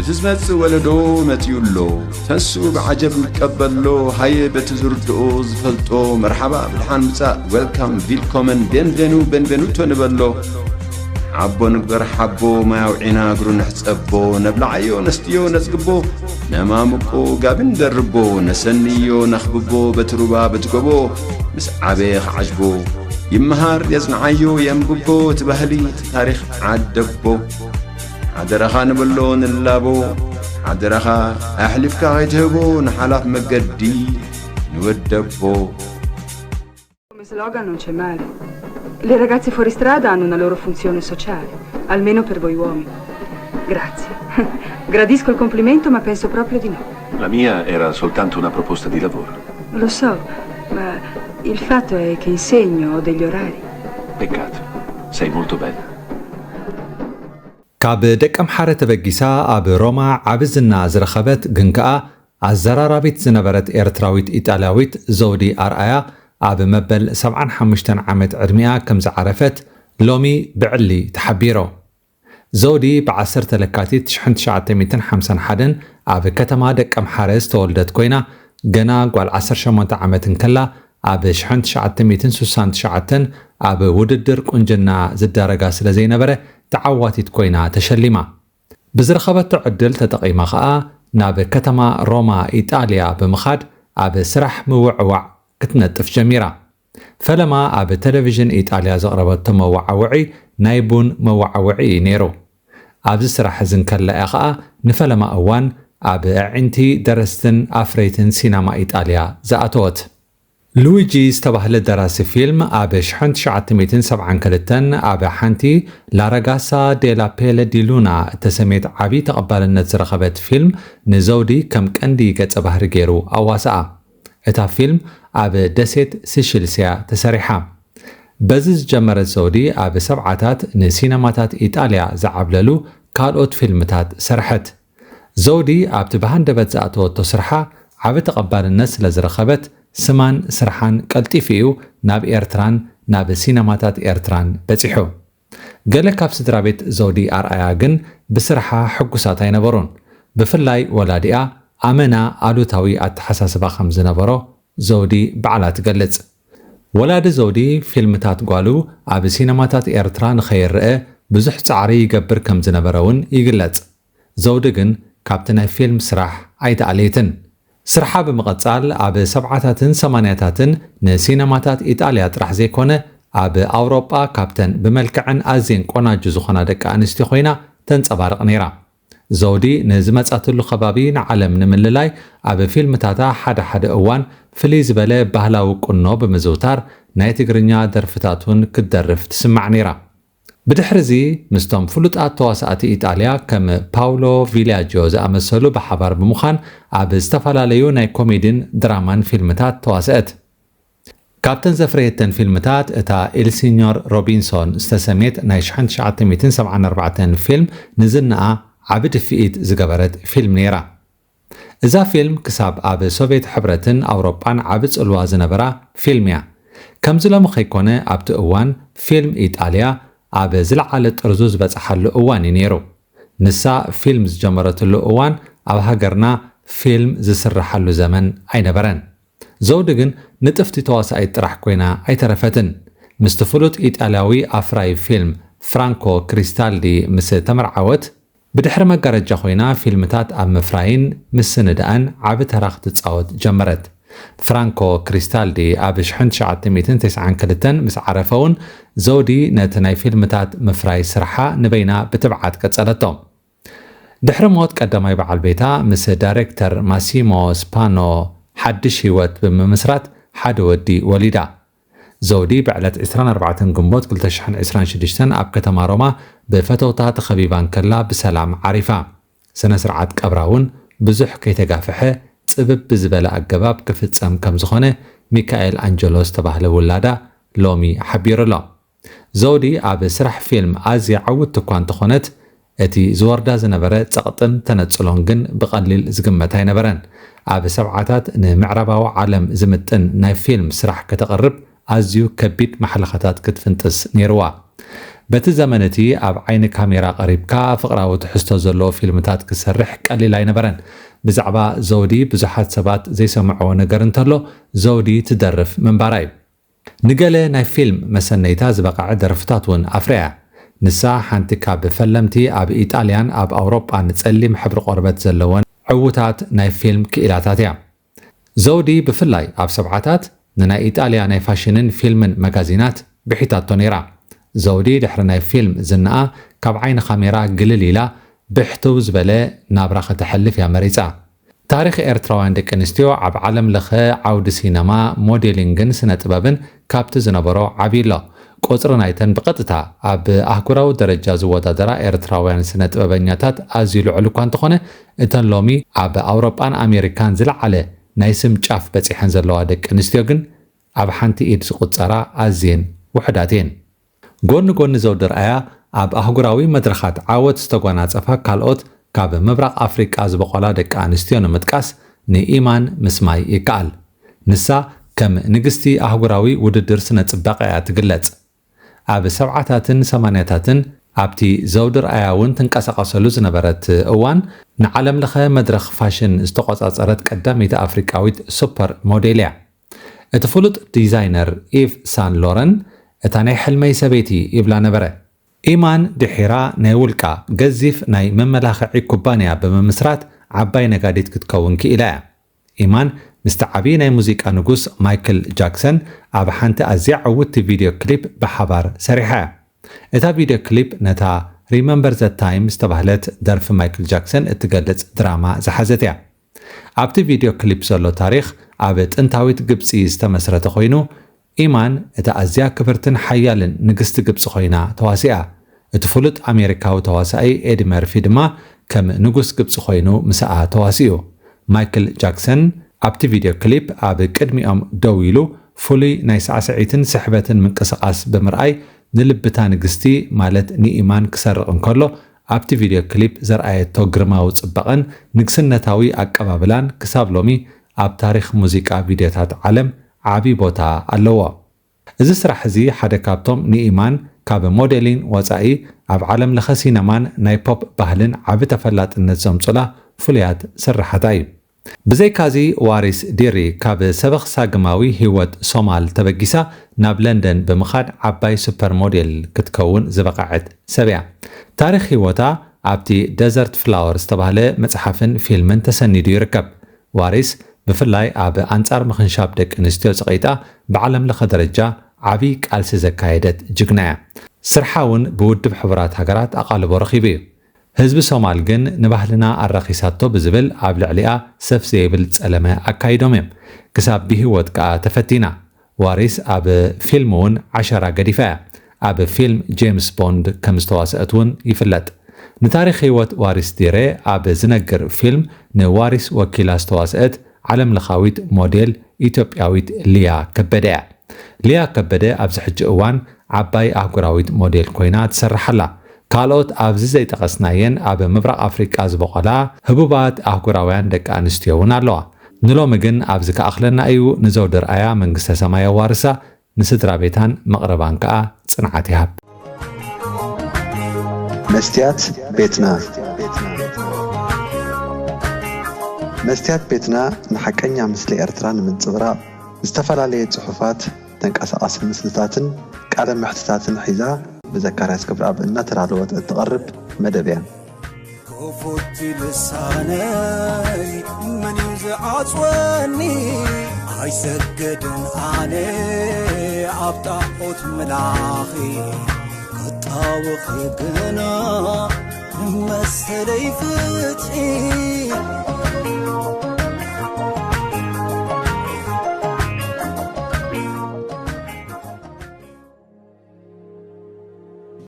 እቲ ዝመጽእ ወለዶ መጺኡ ኣሎ። ተንሱ ብዓጀብ ንቀበሎ፣ ሃየ በቲ ዝርድኦ ዝፈልጦ፣ መርሓባ ብድሓን ምጻእ፣ ዌልካም፣ ቪልኮመን፣ ቤንቬኑ፣ ቤንቬኑቶ ንበሎ። ዓቦ ንግበር ሓቦ፣ ማይ ኣውዒና እግሩ ንሕጸቦ፣ ነብልዓዮ ነስትዮ ነጽግቦ፣ ነማምቆ ጋቢ ንደርቦ፣ ነሰንዮ ነኽብቦ፣ በቲ ሩባ በቲ ጎቦ፣ ምስ ዓበየ ክዓጅቦ፣ ይመሃር የጽንዓዮ የንብቦ፣ እቲ ባህሊ እቲ ታሪኽ ዓደቦ። ሓደራኻ ንበሎ ንላቦ፣ ሓደራኻ ኣሕሊፍካ ከይትህቦ ንሓላፍ መገዲ ንወደቦ። Come slogan non c'è male. Le ragazze fuori strada hanno una loro funzione sociale, almeno per voi uomini. Grazie. Gradisco il complimento, ma penso proprio di no. La mia era soltanto una proposta di lavoro. Lo so, ma il fatto è che insegno, ho degli orari. Peccato. Sei molto bella. ካብ ደቀምሓረ ተበጊሳ ኣብ ሮማ ዓቢ ዝና ዝረኸበት ግን ከኣ ኣዘራራቢት ዝነበረት ኤርትራዊት ኢጣልያዊት ዘውዲ ኣርኣያ ኣብ መበል ሰብዓን ሓሙሽተን ዓመት ዕድሚኣ ከም ዝዓረፈት ሎሚ ብዕሊ ተሓቢሩ። ዘውዲ ብ ዓሰርተ ለካቲት ሽሕን ትሽዓተ ሚእትን ሓምሳን ሓደን ኣብ ከተማ ደቀምሓረ ዝተወልደት ኮይና፣ ገና ጓል ዓሰርተ ሸሞንተ ዓመት እንከላ ኣብ ሽሕን ትሽዓተ ሚእትን ሱሳን ትሽዓተን ኣብ ውድድር ቁንጅና ዝዳረጋ ስለ ዘይነበረ ተዓዋቲት ኮይና ተሸሊማ። ብዝረኸበቶ ዕድል ተጠቒማ ኸኣ ናብ ከተማ ሮማ ኢጣልያ ብምኻድ ኣብ ስራሕ ምውዕዋዕ ክትነጥፍ ጀሚራ። ፈለማ ኣብ ቴሌቪዥን ኢጣልያ ዘቕረበቶ መወዓውዒ ናይ ቡን መወዓውዒ እዩ ነይሩ። ኣብዚ ስራሕ እዚ እንከላ እያ ኸኣ ንፈለማ እዋን ኣብ ኣዒንቲ ደረስትን ኣፍረይትን ሲነማ ኢጣልያ ዝኣተወት። ሉዊጂ ዝተባህለ ደራሲ ፊልም ኣብ ሽሕን ትሽዓተ ሚእትን ሰብዓን ክልተን ኣብ ሓንቲ ላረጋሳ ዴላ ፔለ ዲ ሉና እተሰምየት ዓቢ ተቐባልነት ዝረኸበት ፊልም ንዘውዲ ከም ቀንዲ ገጸ ባህሪ ገይሩ ኣዋስኣ። እታ ፊልም ኣብ ደሴት ሲሽልስ እያ ተሰሪሓ። በዚ ዝጀመረት ዘውዲ ኣብ ሰብዓታት ንሲነማታት ኢጣልያ ዝዓብለሉ ካልኦት ፊልምታት ሰርሐት። ዘውዲ ኣብቲ ብሃንደበት ዝኣተወቶ ስርሓ ዓቢ ተቐባልነት ስለ ዝረኸበት ስማን ስርሓን ቀልጢፉ እዩ ናብ ኤርትራን ናብ ሲነማታት ኤርትራን በጺሑ። ገለ ካብ ስድራ ቤት ዘውዲ ኣርኣያ ግን ብስርሓ ሕጉሳት ኣይነበሩን። ብፍላይ ወላዲኣ ኣመና ኣሉታዊ ኣተሓሳስባ ከም ዝነበሮ ዘውዲ ባዕላ ትገልጽ። ወላዲ ዘውዲ ፊልምታት ጓሉ ኣብ ሲነማታት ኤርትራ ንኸይረኣ ብዙሕ ጻዕሪ ይገብር ከም ዝነበረ እውን ይግለጽ። ዘውዲ ግን ካብቲ ናይ ፊልም ስራሕ ኣይተኣለየትን። ስርሓ ብምቕጻል ኣብ ሰብዓታትን ሰማንያታትን ንሲነማታት ኢጣልያ ጥራሕ ዘይኮነ ኣብ ኣውሮጳ ካብተን ብመልክዐን ኣዝየን ቆናጁ ዝኾና ደቂ ኣንስትዮ ኮይና ተንጸባርቕ ነይራ። ዘውዲ ንዝመጻትሉ ከባቢ ንዓለም ንምልላይ ኣብ ፊልምታታ ሓደ ሓደ እዋን ፍልይ ዝበለ ባህላዊ ቁኖ ብምዝውታር ናይ ትግርኛ ደርፍታት እውን ክትደርፍ ትስማዕ ነይራ። ብድሕሪ እዚ ምስቶም ፍሉጣት ተዋሳእቲ ኢጣልያ ከም ፓውሎ ቪልያጆ ዝኣመሰሉ ብሓባር ብምዃን ኣብ ዝተፈላለዩ ናይ ኮሜዲን ድራማን ፊልምታት ተዋስአት። ካብተን ዘፍረየተን ፊልምታት እታ ኢል ሲኞር ሮቢንሶን ዝተሰምየት ናይ ሽሕን ትሽዓተ ሚእትን ሰብዓን ኣርባዕተን ፊልም ንዝናኣ ዓቢ ድፍኢት ዝገበረት ፊልም ነይራ። እዛ ፊልም ክሳብ ኣብ ሶቭየት ሕብረትን ኣውሮጳን ዓቢ ጽልዋ ዝነበራ ፊልም እያ። ከምዚ ሎሚ ከይኮነ ኣብቲ እዋን ፊልም ኢጣልያ ኣብ ዝለዓለ ጥርዙ ዝበጽሓሉ እዋን እዩ ነይሩ። ንሳ ፊልም ዝጀመረትሉ እዋን ኣብ ሃገርና ፊልም ዝስረሓሉ ዘመን ኣይነበረን። ዘውዲ ግን ንጥፍቲ ተዋሳኢት ጥራሕ ኮይና ኣይተረፈትን። ምስቲ ፍሉጥ ኢጣልያዊ ኣፍራዪ ፊልም ፍራንኮ ክሪስታልዲ ምስ ተመርዓወት፣ ብድሕሪ መጋረጃ ኮይና ፊልምታት ኣብ ምፍራይን ምስንዳእን ዓቢ ተራ ክትጻወት ጀመረት። ፍራንኮ ክሪስታልዲ ኣብ ሽሕን ትሽዓተ ሚእትን ተስዓን ክልተን ምስ ዓረፈ እውን ዘውዲ ነቲ ናይ ፊልምታት ምፍራይ ስርሓ ንበይና ብትብዓት ቀጸለቶ። ድሕሪ ሞት ቀዳማይ በዓል ቤታ ምስ ዳይሬክተር ማሲሞ ስፓኖ ሓድሽ ህይወት ብምምስራት ሓደ ወዲ ወሊዳ። ዘውዲ ብዕለት ዕስራን ኣርባዕተን ግንቦት ክልተ ሽሕን ዕስራን ሽዱሽተን ኣብ ከተማ ሮማ ብፈተውታ ተኸቢባ እንከላ ብሰላም ዓሪፋ። ስነ ስርዓት ቀብራ እውን ብዙሕ ከይተጋፍሐ ጽብብ ብዝበለ ኣገባብ ክፍጸም ከም ዝኾነ ሚካኤል ኣንጀሎ ዝተባህለ ውላዳ ሎሚ ሓቢሩ ኣሎ። ዘውዲ ኣብ ስራሕ ፊልም ኣዝያ ዕውትቲ እኳ እንተኾነት፣ እቲ ዝወርዳ ዝነበረ ጸቕጥን ተነጽሎን ግን ብቐሊል ዝግመት ኣይነበረን። ኣብ ሰብዓታት ንምዕራባዊ ዓለም ዝምጥን ናይ ፊልም ስራሕ ከተቕርብ ኣዝዩ ከቢድ ማሕለኻታት ክትፍንጥስ ነይርዋ። በቲ ዘመን እቲ ኣብ ዓይኒ ካሜራ ቀሪብካ ፍቕራዊ ትሕዝቶ ዘለዎ ፊልምታት ክሰርሕ ቀሊል ኣይነበረን። ብዛዕባ ዘውዲ ብዙሓት ሰባት ዘይሰምዕዎ ነገር እንተሎ፣ ዘውዲ ትደርፍ ምንባራ እዩ። ንገለ ናይ ፊልም መሰነይታ ዝበቕዐ ደርፍታት እውን ኣፍርያ። ንሳ ሓንቲ ካብ ፈለምቲ ኣብ ኢጣልያን ኣብ ኣውሮጳን ጸሊም ሕብሪ ቆርበት ዘለወን ዕዉታት ናይ ፊልም ክኢላታት እያ። ዘውዲ ብፍላይ ኣብ ሰብዓታት ንናይ ኢጣልያ ናይ ፋሽንን ፊልምን መጋዚናት ብሒታቶ ነይራ። ዘውዲ ድሕሪ ናይ ፊልም ዝናኣ ካብ ዓይኒ ካሜራ ግልል ኢላ ብሕትው ዝበለ ናብራ ከተሕልፍ እያ መሪጻ። ታሪኽ ኤርትራውያን ደቂ ኣንስትዮ ኣብ ዓለም ለኸ ዓውዲ ሲነማ፣ ሞዴሊንግን ስነ ጥበብን ካብቲ ዝነበሮ ዓብዩ ኣሎ። ቁጽሪ ናይተን ብቐጥታ ኣብ ኣህጉራዊ ደረጃ ዝወዳደራ ኤርትራውያን ስነ ጥበበኛታት ኣዝዩ ልዑል እኳ እንተኾነ፣ እተን ሎሚ ኣብ ኣውሮጳን ኣሜሪካን ዝለዓለ ናይ ስም ጫፍ በጺሐን ዘለዋ ደቂ ኣንስትዮ ግን ኣብ ሓንቲ ኢድ ዝቑጸራ ኣዝየን ውሑዳት እየን። ጎኒ ጎኒ ዘውዲ ርኣያ ኣብ ኣህጉራዊ መድረኻት ዓወት ዝተጓናጸፋ ካልኦት ካብ ምብራቕ ኣፍሪቃ ዝበቖላ ደቂ ኣንስትዮ ንምጥቃስ ንኢማን ምስማይ ይከኣል። ንሳ ከም ንግስቲ ኣህጉራዊ ውድድር ስነ ጽባቐ እያ ትግለጽ። ኣብ ሰብዓታትን ሰማንያታትን ኣብቲ ዘውዲ ርኣያ እውን ትንቀሳቐሰሉ ዝነበረት እዋን ንዓለም ለኸ መድረኽ ፋሽን ዝተቖጻጸረት ቀዳመይቲ ኣፍሪቃዊት ሱፐር ሞዴል እያ። እቲ ፍሉጥ ዲዛይነር ኢቭ ሳን ሎረን እታ ናይ ሕልመይ ሰበይቲ ይብላ ነበረ። ኢማን ድሒራ ናይ ውልቃ ገዚፍ ናይ መመላኽዒ ኩባንያ ብምምስራት ዓባይ ነጋዲት ክትከውን ክኢላ እያ። ኢማን ምስቲ ዓብዪ ናይ ሙዚቃ ንጉስ ማይክል ጃክሰን ኣብ ሓንቲ ኣዝያ ዕውትቲ ቪድዮ ክሊፕ ብሓባር ሰሪሓ እያ። እታ ቪድዮ ክሊፕ ነታ ሪመምበር ዘ ታይም ዝተባህለት ደርፊ ማይክል ጃክሰን እትገልጽ ድራማ ዝሓዘት እያ። ኣብቲ ቪድዮ ክሊፕ ዘሎ ታሪኽ ኣብ ጥንታዊት ግብጺ ዝተመስረተ ኮይኑ፣ ኢማን እታ ኣዝያ ክብርትን ሓያልን ንግስቲ ግብጺ ኮይና ተዋሲኣ። እቲ ፍሉጥ ኣሜሪካዊ ተዋሳኢ ኤዲ መርፊ ድማ ከም ንጉስ ግብጺ ኮይኑ ምስኣ ተዋሲኡ። ማይክል ጃክሰን ኣብቲ ቪድዮ ክሊፕ ኣብ ቅድሚኦም ደው ኢሉ ፍሉይ ናይ ሳዕስዒትን ስሕበትን ምንቅስቓስ ብምርኣይ ንልብታ ንግስቲ ማለት ንኢማን ክሰርቕ እንከሎ ኣብቲ ቪድዮ ክሊፕ ዘርኣየቶ ግርማዊ ጽባቐን ንግስነታዊ ኣቀባብላን ክሳብ ሎሚ ኣብ ታሪኽ ሙዚቃ ቪድዮታት ዓለም ዓቢ ቦታ ኣለዎ። እዚ ስራሕ እዚ ሓደ ካብቶም ንኢማን ካብ ሞዴሊን ወጻኢ ኣብ ዓለም ለኸ ሲነማን ናይ ፖፕ ባህልን ዓቢ ተፈላጥነት ዘምጹላ ፍሉያት ስርሓታ እዩ። ብዘይካዚ ዋሪስ ዲሪ ካብ ሰበኽ ሳግማዊ ህይወት ሶማል ተበጊሳ ናብ ለንደን ብምኻድ ዓባይ ሱፐር ሞዴል ክትከውን ዝበቐዐት ሰብ እያ። ታሪኽ ህይወታ ኣብቲ ደዘርት ፍላወር ዝተባህለ መጽሓፍን ፊልምን ተሰኒዱ ይርከብ። ዋሪስ ብፍላይ ኣብ ኣንጻር ምኽንሻብ ደቂ ኣንስትዮ ጸቒጣ ብዓለም ለኸ ደረጃ ዓቢ ቃልሲ ዘካየደት ጅግና እያ። ስርሓ እውን ብውድብ ሕቡራት ሃገራት ኣቓልቦ ረኺቡ እዩ። ህዝቢ ሶማል ግን ንባህልና ኣራኺሳቶ ብዝብል ኣብ ልዕሊኣ ሰፍ ዘይብል ጸለመ ኣካይዶም እዮም። ክሳብ ብህይወት ከኣ ተፈቲና። ዋሪስ ኣብ ፊልም እውን ዓሸራ ገዲፋ እያ። ኣብ ፊልም ጄምስ ቦንድ ከም ዝተዋስአት እውን ይፍለጥ። ንታሪኽ ህይወት ዋሪስ ዲሬ ኣብ ዝነግር ፊልም ንዋሪስ ወኪላ ዝተዋስአት ዓለም ለኻዊት ሞዴል ኢትዮጵያዊት ሊያ ከበደ እያ። ሊያ ከበደ ኣብዚ ሕጂ እዋን ዓባይ ኣህጉራዊት ሞዴል ኮይና ትሰርሕ ኣላ። ካልኦት ኣብዚ ዘይጠቐስናየን ኣብ ምብራቕ ኣፍሪቃ ዝበቖላ ህቡባት ኣህጉራውያን ደቂ ኣንስትዮ እውን ኣለዋ። ንሎሚ ግን ኣብዚ ክኣኽለና እዩ። ንዘውዲ ርኣያ መንግስተ ሰማይ ኣዋርሳ፣ ንስድራ ቤታን መቕረባን ከኣ ጽንዓት ይሃብ። መስትያት ቤትና። መስትያት ቤትና ንሓቀኛ ምስሊ ኤርትራ ንምንጽብራቕ ዝተፈላለየ ጽሑፋት፣ ተንቀሳቓሲ ምስልታትን ቃለ መሕትታትን ሒዛ ብዘካርያስ ክብረኣብ እናተዳለወት እትቐርብ መደብ እያ። ክፉት ልሳነይ መን እዩ ዝዓጽወኒ? ኣይሰግድን ኣነ ኣብ ጣዖት ምላኺ ክጣወኺ ግና ንመሰለይ ፍትሒ